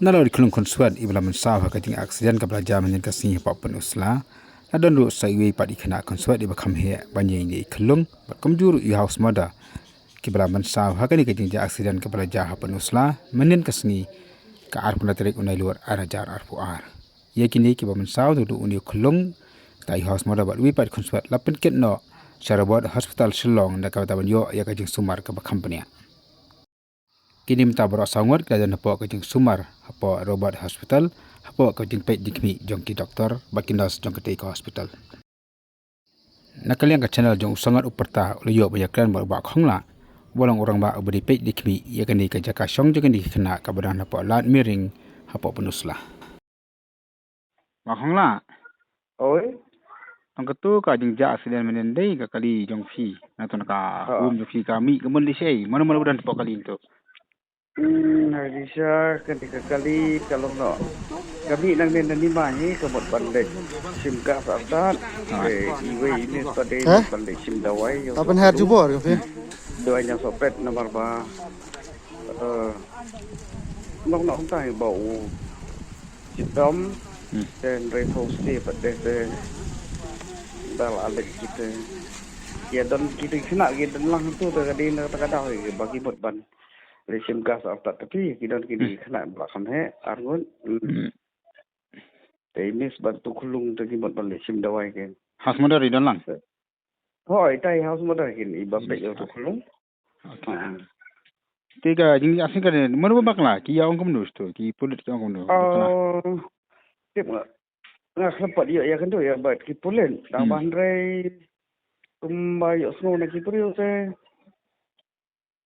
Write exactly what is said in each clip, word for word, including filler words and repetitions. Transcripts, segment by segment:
Nalor i khyllung khun swet iba la mynsaw ha ka jing accident kaba la jia mynnin ka sngi hapoh Pynursla, la don ruh sa iwei pat i khynnah khun swet iba kham heh ban ïeng ïa i khyllung bad kumjuh ruh i house mother kiba la mynsaw ha kane ka jingjia accident kaba la jia ha Pynursla mynnin ka sngi, ka arphew tarik u Nailur ar hajar arphew ar. Ïa kine kiba mynsaw, naduh une u khyllung, ka i house mother bad uwei pat khun swet la pynkit noh sha Robert Hospital Shillong da kaba ban ïoh ïa ka jingsumar kaba kham bniah. Kine mynta baroh saw ngut ki la don hapoh ka jingsumar hapoh Robert Hospital, hapoh ka jingpeit jingkhmih jong ki doktor bad ki nurse jong katei ka hospital. Na ka liang ka channel jong u Sangat u Pyrta u la ïoh ban ïakren bad u Bah Khongla, uba long u rangbah uba dei peit dei khmih ïa kane ka jaka shong jong kine ki khynnah kaba don hapoh Lad Miring, hapoh Pynursla. Bah Khongla. Oi. Tang katu ka jingjia accident mynnin dei ka kali jong phi. Na tu na ka home jong phi ka mih ka mon dei shaei. Mano mano ba don hapoh kali tu? Hmm, hadi sha kane ka kali ka long noh. Ka mih nangne na nima hi ka mut ban leit shim gas artat. Te iwei i miss pat de ban leit shim dawai. Tapan her jubor ka phi? Dawai nya sopet namar ba, eh, long noh kumta hi ba u shitom. Te hynrei thaw stie pat de te da la leit kite. Ki don kite khynnah ki don lang tu te ka dei na kata ka daw hi ba ki mut ban leit shim gas artat, tapi ki don kine khynnah ba la kham heh ar ngut. Te i miss bad tu khyllung te ki mut ban leit shim dawai ke. House mother i don lang? Hooid, tai house mother kin i ba peit ïa tu khyllung. Te ka jing asing ka ne mano ba bakla ki ïa ong kumno tu, ki pulit ki ong kumno? Tip nga, nga khlem pat ïoh ïa kynduh ïa bad ki pulit. Tang ba hynrei kumba ïohsngew na ki briew te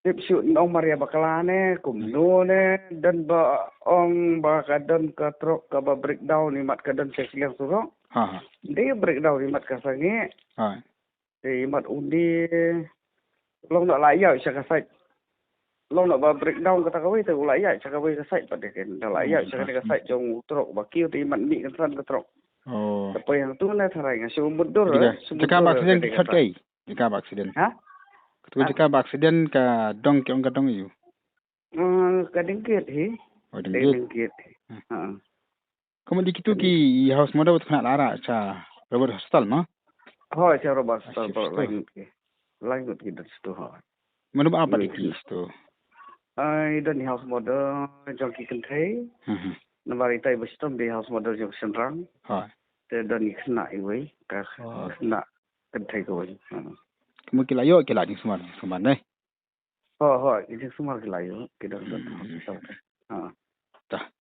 tip shuh, ong mar ïa bakla ne kumno ne, don ba ong ba ka don ka trok kaba breakdown imat ka don sha shiliang surok. Dei breakdown imat ka sangeh. Te imat une long da la ïaid sha ka side. Long da ba breakdown kata kawei te u la ïaid sha kawei ka side pat de ken. Da la ïaid sha kane ka side jong u trok ba kiew te imat mih kynsan ka trok. Te poi hangtu ne tharai nga shu mutdur. Jaka ba accident ki khot kaei? Jaka ba accident. Ha? Katu jaka ba accident ka dong ki ong ka dong aiu? Ka ding gate hi. Oh, ding gate. Ding gate. Ka mut dei kitu ki house mother wat khynnah la rah sha Robert Hospital ma? Hooid, sha Robert Hospital, lai ngut ki. Lai ngut ki don sha tu, hooid. Mano ba ap pat ïa ki sha tu? Ai, don i house mother jong ki kynthei. Namar itai ba shitom dei house mother jong shynrang. Hooid. Te don i khynnah iwei, ka khynnah kynthei kawei. Ka mut ki la ïoh, ki la jingsumar, jingsumar ne? Hooid, hooid, ki jingsumar ki la ïoh, ki don, don hospital. Ha. Ta.